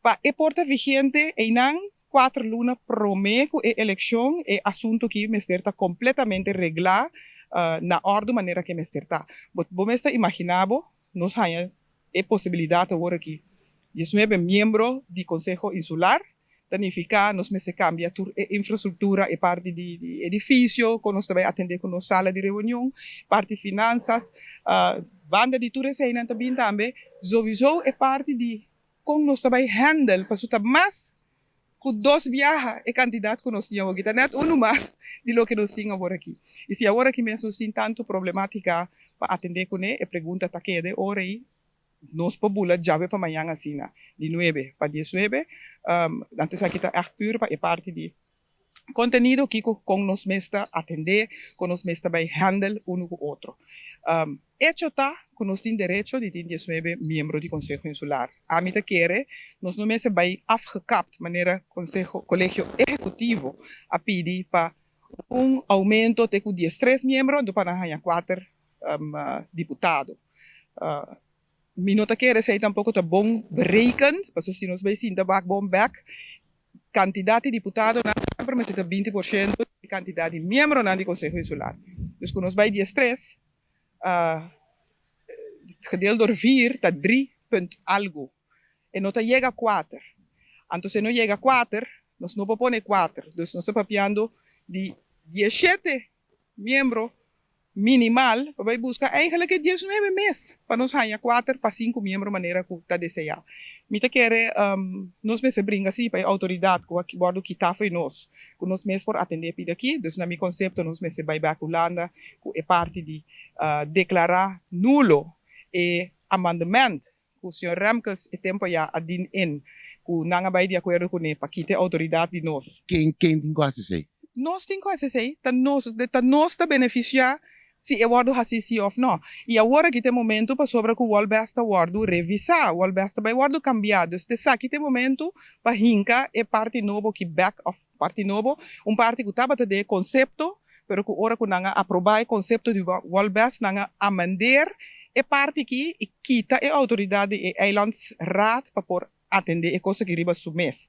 Pa e por ta vigente einan 4 luna promé ku e elekshon, e asuntu aki mester ta kompletamente reglá na òrdu manera ku mester ta. Bo mester imaginá bo, nos haña e posibilidat awor aki. 19 miembro di Konseho Insular, signifiká nos mester kambia tur e infrastruktura, e parti di edifisio, ku nos tambe atendé ku nos sala di reunion, parti finansas, banda di tur esei tambe tambe, sowieso e parti di kon nos tambe handle, pasobra mas ku dos biaha e kantidat ku nos tin aki, net un mas di loke nos tin awor aki. I si awor aki mes tin tantu problemátika pa atendé kuné, e pregunta ta keda ora ei, nos por bula djawe pa mañan asina, di 9 pa 19, anto aki ta echt puur pa e parti di kontenido ku kon nos mester atendé, kon nos mester bai handle un ku otro. Hecho ta ku nos tin derecho di tin 19 miembro di Konseho Insular. Ami ta kere, nos no mester bai afgekapt manera konseho kolegio ehekutivo a pidi pa un oumento te ku 13 miembro, anto pa haña 4 diputado. Mi no ta kere esei tampoko ta bon berekend, pasobra si nos bai sinta bak bon bek, kantidat di diputado nan semper mester ta 20% di kantidat di miembro nan di Konseho Insular. Dus ku nos bai 13, gedeeld door 4 ta 3 punt algo. E no ta yega 4. Anto si no yega 4, nos no por pone 4. Dus nos ta papiando di 17 miembro minimal pa bai buska eigenlijk 19 mes pa nos haña 4 pa 5 miembro manera ku ta deseá. Mi ta kere nos mester bringa si pa outoridat ku aki wòrdu kitá fo'i nos, ku nos mes por atendé pida aki, dus na mi konsepto nos mester bai bèk Hulanda ku e parti di deklará nulo e amendement ku señor Remkes e tempu ya a dien in ku nan a bai di akuerdo kuné pa kita outoridat di nos. Ken tin ku hasi esei? Nos tin ku hasi esei, ta nos ta benefisiá si e wòrdu hasi si òf no. I awor aki ta momento pasobra ku Wolbes ta wòrdu revisá, Wolbes ta bai wòrdu kambiá. Dus esaki ta momento pa hinka e parti nobo ki back of parti nobo, un parti ku tabata den konsepto, pero ku ora ku nan a aprobá e konsepto di Wolbes, nan a amendeer e parti aki i kita e outoridat di e eilandsraad pa por atendé e kos aki riba su mes.